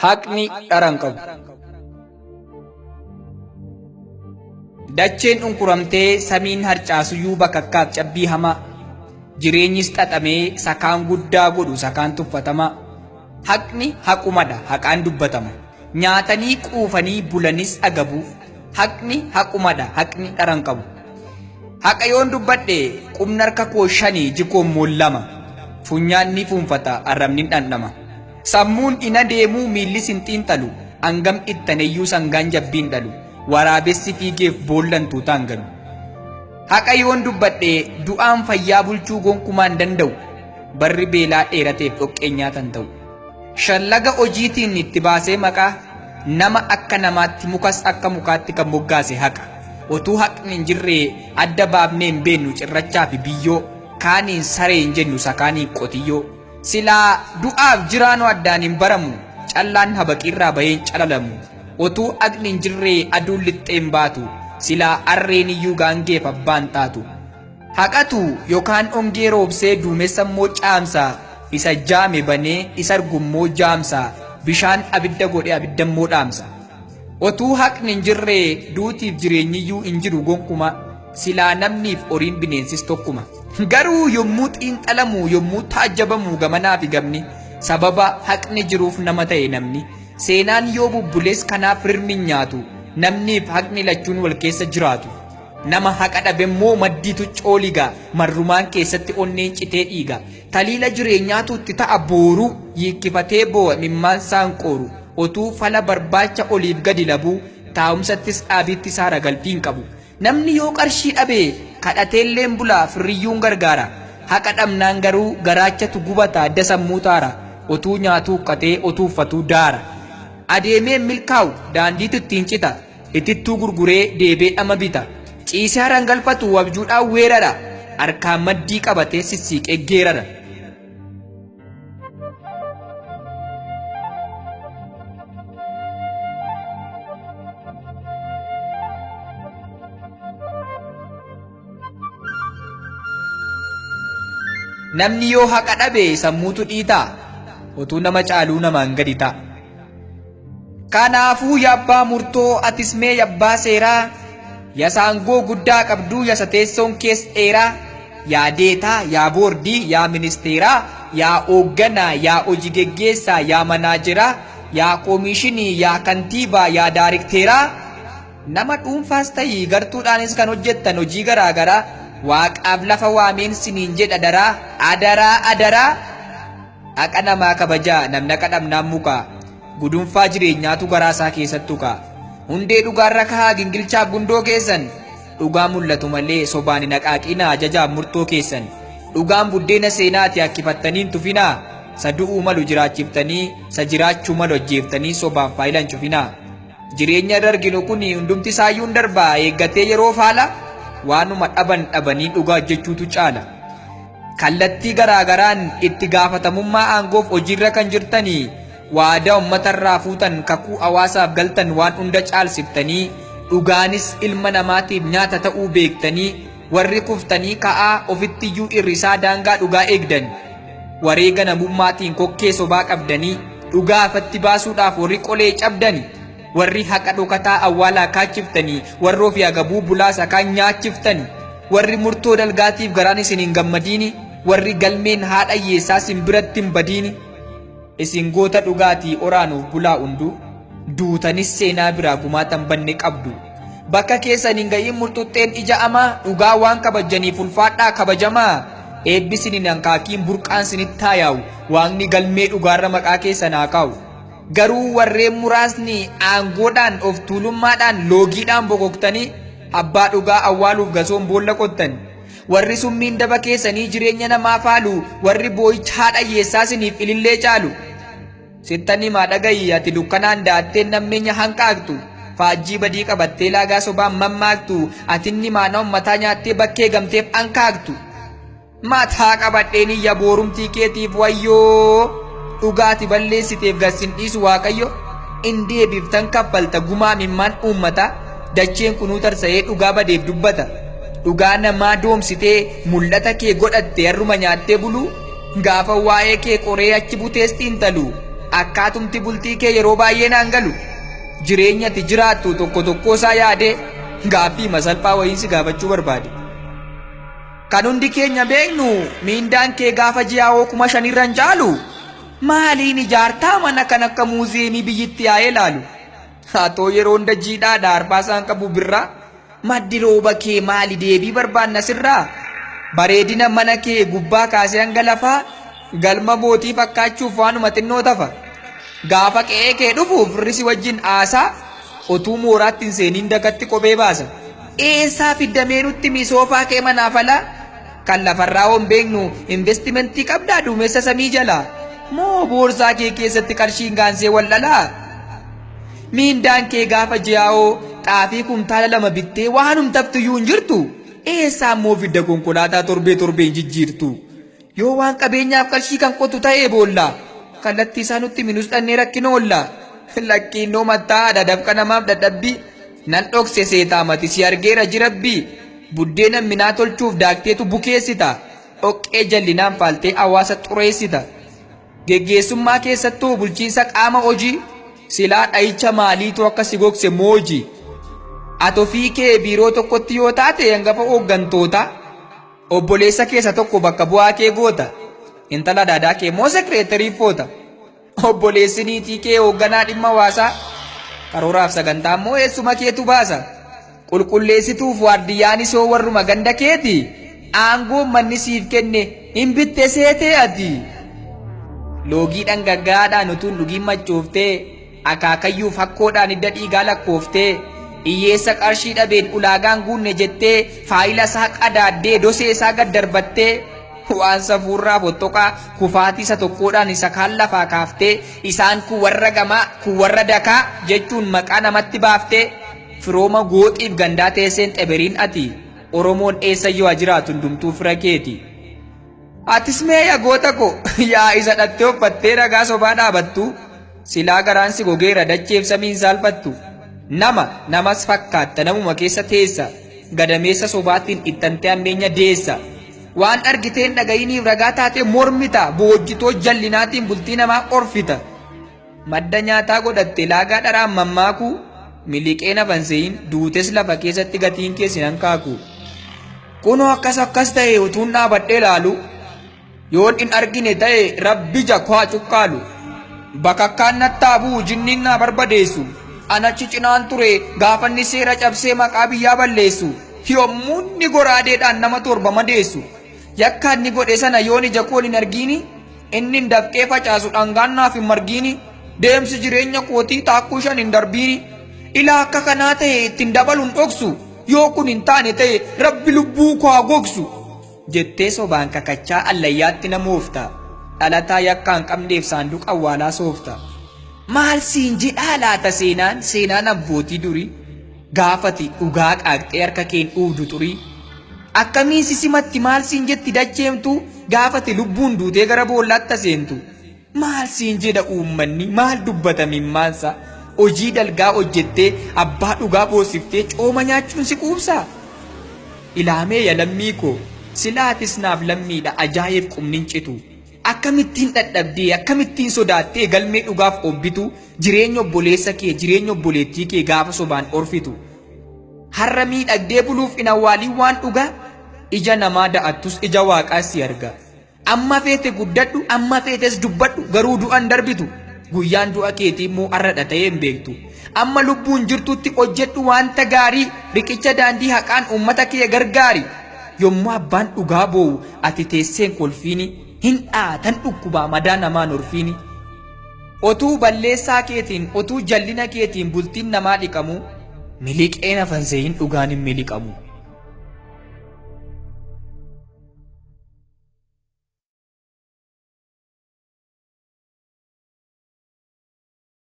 Haqni dhara hin qabu. Dacheen unkuramtee samiin harcaasuyyuu bakakkaaf cabbii hamaa. Jireenyis xaxamee sakaan guddaa godhu sakaan tuffatamaa. Haqni haqumadha haqaan dubbatama. Nyaatanii quufanii bulanis agabuu. Haqni haqumadha haqni dhara hin qabu. Haqa yoon dubbadhe qubni harka koo shani iji koo immoo lama. Funyaan ni fuunfata arrabni hin dhandhama. Sammuun hin adeemuu miillis hin xiinxalu. Hangam ittaneyyuu sangaan jabbii hin dhalu. Waraabessi fiigeef boollan tuutaan galu. Haqa yoon dubbadhe du'aan fayyaa bulchuu gonkumaa hin danda'u. Barri beelaa dheerateef dhoqqeen nyaatan ta'u. Shallaga hojiitiin itti baasee maqaa nama akka namaatti mukas akka mukaatti kan moggaase haqa. Otuu haqni hin jirree adda baafnee hin beennu cirrachaa fi biyyoo kaaniin saree hin jennu sakaaniin qotiyyoo. Silaa du'aaf jiraanoo addaan hin baramu callaan habaqiirraa bahee hin calalamu. Otuu haqni hin jirree aduun lixxee hin baatu silaa harreen iyyuu gaangeef abbaan taatu. Haqatu yookaan ongee roobsee duumessa immoo caamsa isa jaame banee isa argu immoo jaamsa bishaan abidda godhee abidda immoo dhaamsa. Otuu haqni hin jirree duutiif jireenyiyyuu hin jiru gonkuma silaa namniif horiin bineensis tokkuma. Garuu yommuu xiinxalamu yommuu taajjabamu gamanaa fi gamni sababa haqni jiruuf nama ta'e namni. Seenaan yoo bubbules kanaaf rirmi hin nyaatu namniif haqni lachuun wal keessa jiraatu. Nama haqa dhabemmoo maddiitu cooliga, marrumaan keessatti onneen citee dhiiga. Taliila jireenyaatu itti ta'a booruu, yiikkifatee boo'a imimmaan saan qooru. Otuu fala barbaacha oliif gadi labuu, taa'umsattis dhaabiitti saara galfii hin qabu. Namni yoo qarshii dhabe kadhateelleen bula firriyyuun gargaara. Haqa dhabnaan garuu garaachatu gubata adda sammuu taara. Otuu nyaatuu huqqatee otuu uffatuu daara. Adeemee hin milkaa'u daandiitu ittiin cita. Itittuu gurguree deebee dhama bita. Ciisee harangalfatu abjuudhaan weerara. Harkaan maddii qabatee sissiiqee geerara. Namni yoo haqa dhabe sammuutu dhiitaa. Otuu nama caaluu namaan gadi ta'a. Kanaafuu yabbaa murtoo atis mee yabbaa seeraa ya saangoo guddaa qabduu yasa teessoon kees dheeraa yaa deetaa yaa boordii yaa ministeeraa yaa oogganaa yaa hojii geggeessaa yaa manaajeraa yaa koomiishinii yaa kantiibaa yaa daarikteeraa nama dhuunfaas ta'ii gartuudhaanis kan hojjettan hojii garaa garaa waaqaaf lafa waameen siniin jedha daraa adaraa adaraa Haqa namaa kabajaa namni haqa dhabnaan mukaa Gudunfaa jireenyaatu garaa isaa keessatti tukaa Hundee dhugaarra kahaa gingilchaaf gundoo keessan Dhugaa mul'atu malee sobaan hin haqaaqinaa ajajaaf murtoo keessan Dhugaan buddeena seenaati hakkifattanii hin tufinaa Sa du'uu malu jiraachiftanii sa jiraachuu malu ajjeeftanii sobaan faayila hin cufinaa Jireenya irra arginu kun hundumti isaayyuu hin darbaa eeggatee yeroo faala waanuma dhaban dhabanii dhugaa hojjechuutu caala. Kallattii garaa garaan itti gaafatamummaa aangoof hojiirra kan jirtanii waadaa uummatarraa fuutan kakuu hawaasaaf galtan waan hunda caalsiftanii dhugaanis ilma namaatiif nyaata ta'uu beektanii warri kuftanii ka'aa ofittiyyuu irrisaa daangaa dhugaa eegdan wareega namummaatiin kokkee sobaa qabdanii dhugaa ifatti baasuudhaaf warri qolee cabdani warri haqa dhokataa awwaalaa kaachiftanii warri ofii agabuu bulaa sakaan nyaachiftani warri murtoo dalgaatiif garaan isin hin gammadiini warri galmeen haadha hiyyeessaa isin biratti hin badiini isin goota dhugaatii oraanuuf bulaa hunduu duutanis seenaa biraa gumaatan banne qabdu bakka keessan hin ga'iin murxuxxeen ija amaa dhugaa waan kabajjaniif ulfaadhaa kabajamaa eebbi isin hin hankaakiin burqaan isinitti haa yaa'u waaqni galmee dhugaarra maqaa keessan haa kaa'u. Garuu warreen muraasni aangoodhaan of tuulummaadhaan loogiidhaan bokoktanii abbaa dhugaa awwaaluuf gasoon boolla qottan. Warri summiin daba keessanii jireenya namaa faalu warri boo'icha haadha hiyyeessaa isiniif ilillee caalu. Sittan himaa dhaga'i ati dukkanaan da'attee nammeenya hanqaaqtu. Faajjii badii qabattee laagaa sobaan mammaaktu atinni maana ummataa nyaattee bakkee gamteef ankaaktu. Mataa qabadheen iyya boorumtii keetiif wayyoo dhugaati balleessiteef gad sin dhiisu waaqayyo in deebiftan kaffalta gumaa mimmaan uummata dacheen kunuu tarsa'ee dhugaa badeef dubbata dhugaa namaa doomsitee mul'ata kee godhatte harruma nyaattee buluu gaafa waa'ee kee qoree achi butees xiinxalu Akkaatumti bultii kee yeroo baay'ee naan galu. Jireenya ati jiraattu tokko tokkoo isaa yaadee gaaffii masalphaa wayiin si gaafachuu barbaade. Kan hundi keenya beeknu miindaan kee gaafa ji'aawoo 5,000 irra hin caalu. Maaliin ijaartaa mana kan akka muuziyeemii biyyitti yaa'ee laalu? Atoo yeroo hunda jiidhaadha arfaasaan qabu birraa. Maddi rooba kee maali deebii barbaanna sirraa? Bareedina mana kee gubbaa kaasee hanga lafaa galma mootii fakkaachuuf waanuma xinnoo tafa. Gaafa qe'ee kee dhufu firri si wajjin aasaa otuu mooraatti hin seeniin dakatti kophee baasa. Eessaa fiddamee nutti misoofaa kee manaaf alaa? Kan lafarraa hoo hin beeknu investimentii qabdaa duumessa samii jalaa? Moo boorsaa kee keessatti qarshiin gaansee wal dhalaa? Miindaan kee gaafa ji'aawoo xaafii kumtaala 2 bittee waanumtaftuyyuu hin jirtu? Eessaa immoo fidda konkolaataa torbee torbeen jijjiirtu? Yoo waan qabeenyaaf qarshii kan qotu ta'ee boolla. Kallattii isaa nutti minus dhannee rakkina oolla. Lakkiinnoo mattaa'aadha dafqa namaaf dadhabbii. Nan dhokse seetaa mati si argeera jirabbii. Buddeena minaa tolchuuf daakteetu bukeessita. Dhoqqee jallinaan faaltee hawaasa xureessita. Geggeessummaa keessattuu bulchiinsa qaama hojii silaa dhahicha maaliitu akka si gogse mooji. Ati ofii kee biiroo tokkotti yoo taate hangafa hooggantootaa. Obboleessa kee isa tokko bakka bu'aa kee goota. Intala daadaa kee immoo sekireetarii foota. Obboleessi niitii kee hoogganaa dhimma hawaasaa. Karooraaf sagantaa immoo eessuma keetu baasa. Qulqulleessituuf waardiyyaanis hoo warruma ganda keeti. Aangoon manni siif kenne hin bitte seetee ati. Loogii dhangaggaa'aadhaan utuu hin dhugiin machooftee akaakayyuuf hakkoodhaan hidda dhiigaa lakkooftee hiyyeessa qarshii dhabeen ulaagaan guunne jettee faayila isaa qadaaddee dosee isaa gad darbattee waan safuurraa fottoqaa kufaatii isa tokkoodhaan isa kaan lafaa kaaftee isaan kun warra gamaa kun warra dakaa jechuun maqaa namatti baaftee firooma gooxiif gandaa teesseen xeberiin ati Oromoon eessayyuu haa jiraatu hundumtuu fira keeti. Atis mee yaa goota koo yaa isa dhattee uffattee ragaa sobaa dhaabattu silaa garaan si gogeera dacheef samiin saalfattu nama namas fakkaatta namuma keessa teessa gadameessa sobaatiin ittantee hammeenya deessa waan argiteen dhagayiniif ragaa taatee mormita boojjitoo jallinaatiin bultii namaa orfita madda nyaataa godhatte laagaa dharaan mammaakuu miliqee nafan se'in duutes lafa keessatti gatiin kee sin hankaaku. Kunoo akkas akkas ta'e utuun dhaabadhee laalu yoon hin argine ta'e rabbi ija koo haa cuqqaalu. Bakakkaan nattaa bu'u jinniin naa barbadeessu. Anachi cinaan ture gaafa inni seera cabsee maqaa biyyaa balleessu. Yommuu inni goraadeedhaan nama 7 madeessu. Yakka inni godhe sana yoon ija koon hin argiini inni hin dafqee facaasu dhangaan naaf hin margiini deemsi jireenya kootii taakkuu 5 hin darbiini. Ilaa akka kanaa ta'e ittiin dabalu hin dhoksu. Yoo kun hin taane ta'e rabbi lubbuu koo haa gogsu. Jettee sobaan kakachaa allayyaatti nama oofta. Dhalataa yakkaa hin qabneef saanduqa awwaalaa soofta. Maal siin jedhaa laata seenaan seenaan abbootii durii gaafati dhugaa qaaqxee harka keen dhuugdu xurii. Akkamiin si simatti maal siin jetti dacheemtu gaafati lubbuun duutee gara boollaatti seentu. Maal siin jedha uummanni maal dubbata mimmaansa hojii dalgaa hojjettee abbaa dhugaa boosiftee cooma nyaachuun si quubsaa? Ilaamee ya lammii koo silaa atis naaf lammiidha ajaa'eef qubni hin citu. Akkamittiin dhadhabdee akkamittiin sodaattee galmee dhugaaf obbitu jireenya obboleessa kee jireenya obboleettii kee gaafa sobaan orfitu. Har'a miidhagdee buluuf hin awwaaliin waan dhugaa ija namaa da'attus ija waaqaas si arga. Amma feete guddadhu, amma feetes dubbadhu, garuu du'an darbitu. Guyyaan du'a keetii immoo har'adha ta'ee hin beektu. Amma lubbuun jirtutti hojjedhu wanta gaarii, riqicha daandii haqaan uummata kee gargaari. Yommuu abbaan dhugaa boo'u ati teesseen kolfiini, hin dhaatan dhukkubaa madaa namaan horfiini. Otuu balleessaa keetiin, otuu jallina keetiin bultiin namaa dhiqamu, miliqeen hafan seeyin dhugaan hin miliqamu.